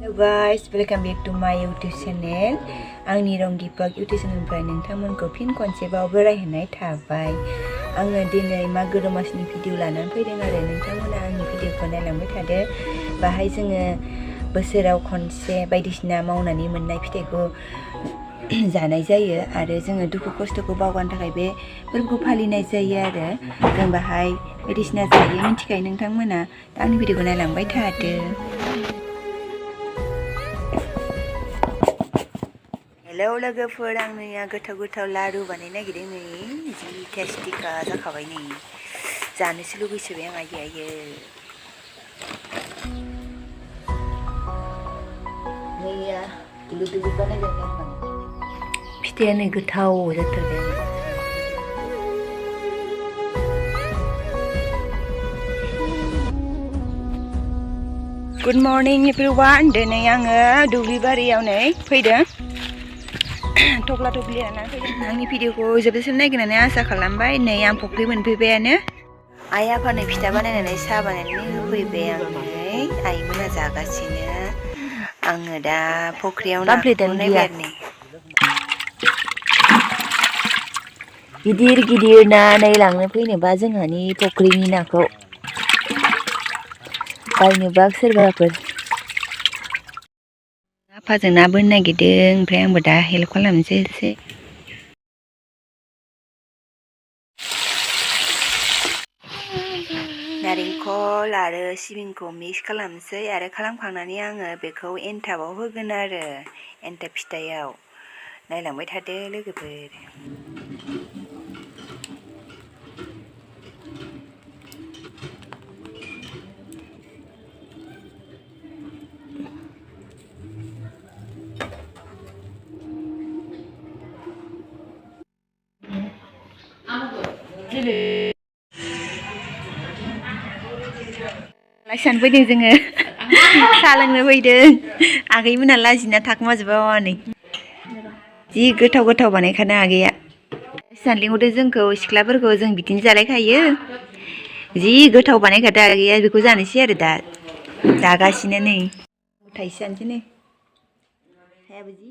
Hello guys, welcome back to my YouTube channel. आंनि रंगि blog YouTube चेनेलनिफ्राय नोंथांमोनखौ फिन खनसेबाव बरायहरनाय थाबाय। आङो दिनै मागो दमासिनि भिडिअ लानानै फैदों आरो नोंथांमोना आंनि भिडिअखौ नायलांबाय थादो। बाहाय जोङो बोसोराव खनसे बायदिसिना मावनानै मोननाय फिथाइखौ जानाय जायो आरो जोङो दुखु खस्थखौ बावगारनो थाखाय बे फोरबोखौ फालिनाय जायो आरो जों बाहाय बायदिसिना जायो मिथिखायो नोंथांमोना। दा आंनि भिडिअखौ नायलांबाय थादो। हेलौ लोगोफोर, आं नैया गोथाव लारु बानायनो नागिरदों नै जि टेस्टिखा जाखाबाय नै जानोसो लुगैसोबाय आं आयै नैया दुलु बानायजाबाय आं फिथाइया नै गोथाव जाथारबाय आं। गुड मर्निं एभ्रिवान, दिनै आङो दुब्लि बारियाव नै फैदों थफ्ला थफ्लि लानानै फैदों। आंनि भिडिअखौ जोबजासिम नायगोन होननानै आसा खालामबाय। नै आं फुख्रि मोनफैबायानो। आइ आफानो फिथा बानायनानै साहा बानायनानै होफैबाय आं नै आइमोना जागासिनो। आङो दा फुख्रियाव नाखौ नायबाय आरो नै गिदिर ना नै लांनो फैनोबा जोंहानि फुख्रिनि नाखौ बायनोबा सोरबाफोर आफाजों ना बोनो नागिरदों, ओमफ्राय आंबो दा हेल्प खालामनोसै एसे। नारेंखल आरो सिबिंखौ मिक्स खालामनोसै आरो खालामखांनानै आङो बेखौ एन्थाबाव होगोन आरो एन्थाब फिथायाव। नायलांबाय थादो लोगोफोर। लाइसान फैदों जोङो साहा लोंनो फैदों। आगैमोना लाजिना थाखोमाजोबा नै जि गोथाव बानायखानो आगैया। सान लिंहरदों जोंखौ सिख्लाफोरखौ, जों बिदिनो जालायखायो। जि गोथाव बानायखादो आगैया, बेखौ जानोसै आरो दा जागासिनो नै थाइसे जानोसै नै सायाबो जि